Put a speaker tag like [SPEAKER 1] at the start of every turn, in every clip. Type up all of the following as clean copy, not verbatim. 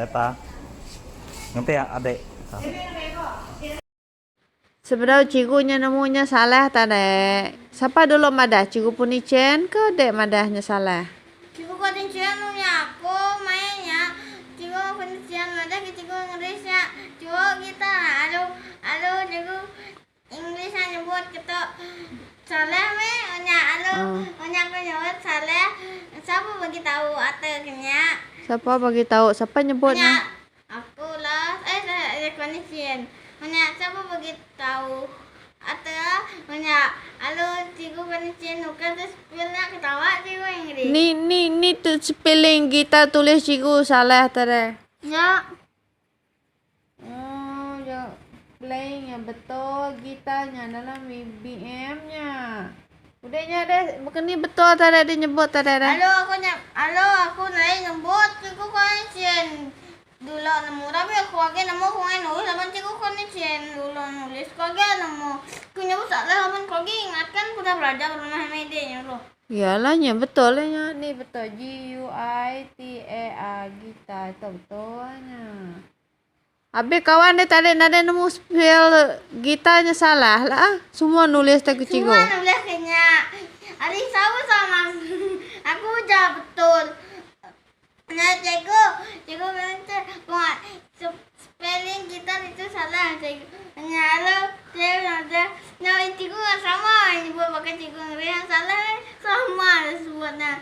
[SPEAKER 1] Eta. Nganti adik.
[SPEAKER 2] Sebedau cikgu nya nemu nya salah tadi. Sapa dulu madah cikgu Puni Chen ke dek madah nya salah?
[SPEAKER 3] Cikgu Puni Chen nya aku maya nya cikgu Puni Chen madah ke cikgu English nya cuo kita alu alu cikgu English nya nyebut ketu salah meh nya alu nya aku nyebut salah sapa bagi tau ate ke nya.
[SPEAKER 2] Sapa bagi tau sapa nyebut nya.
[SPEAKER 3] Aku lah eh salah Puni Chen nya sapa bagi tau ate nya alu cikgu Puni Chen nukar tu spell nya ketawa cikgu English.
[SPEAKER 2] Ni ni ni tu spelling kita tulis cikgu salah tadi.
[SPEAKER 3] Nya.
[SPEAKER 2] Oh, ya playing yang betul gitarnya dalam BM nya. Udah nya deh, bukan ni betul tadi dia nyebut tadi dah.
[SPEAKER 3] Alo aku nya, alo aku nai nyebut cikgu connection dulu nemu tapi aku agi nemu aku ngai nulis laban cikgu connection dulu nulis aku agi nemu. Aku nyebut salah laban aku agi ingat kan aku dah belajar rumah media nyuruh.
[SPEAKER 2] Yalah nya betul lah nya ni betul G U I T A R gitar tu betul nya. Habis kawan dia tadi nadai nemu spell gitar nya salah lah ah. Semua nulis tak ke cikgu.
[SPEAKER 3] Semua nulis ke nya. Ari sama sama aku ja betul. Nya cikgu, cikgu bilang spelling gitar itu salah cikgu. Nya lalu cikgu nya nya cikgu sama nyebut baka cikgu English yang salah sama sebutnya.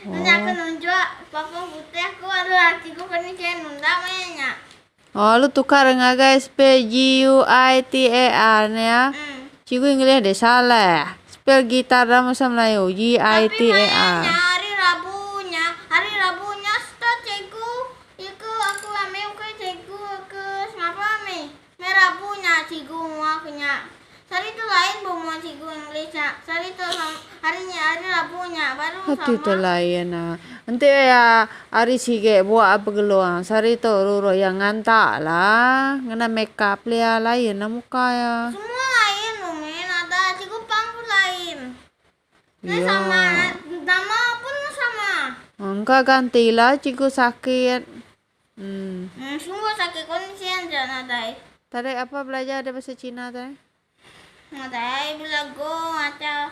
[SPEAKER 3] Nya aku nunjuk papan putih aku lalu cikgu kena cikgu nunda meh nya.
[SPEAKER 2] Oh lalu tukar ngagai spell G U I T A R nya. Cikgu English deh salah. Spell gitar dalam bahasa Melayu G I T A R.
[SPEAKER 3] Tapi maya nya hari Rabu nya, hari Rabu nya start cikgu iku aku ambil ke cikgu ke semapa meh. Meh Rabu nya cikgu mua ku nya. Sehari tu lain bu mua cikgu English nya. Sehari tu hari nya hari Rabu nya baru sama.
[SPEAKER 2] Hati tu lain ah. Enti iya hari sige buak begeluang sehari tu ruruk iya nganta lah ngena make up lia lain lah muka iya.
[SPEAKER 3] Semua lain rumi nada cikgu pang pun lain. Nya sama nama pun sama.
[SPEAKER 2] Engka ganti lah cikgu sakit. Hmm.
[SPEAKER 3] Semua sakit kondisi aja nadai.
[SPEAKER 2] Tadi apa belajar da bahasa Cina tadi?
[SPEAKER 3] Nadai belagu aja.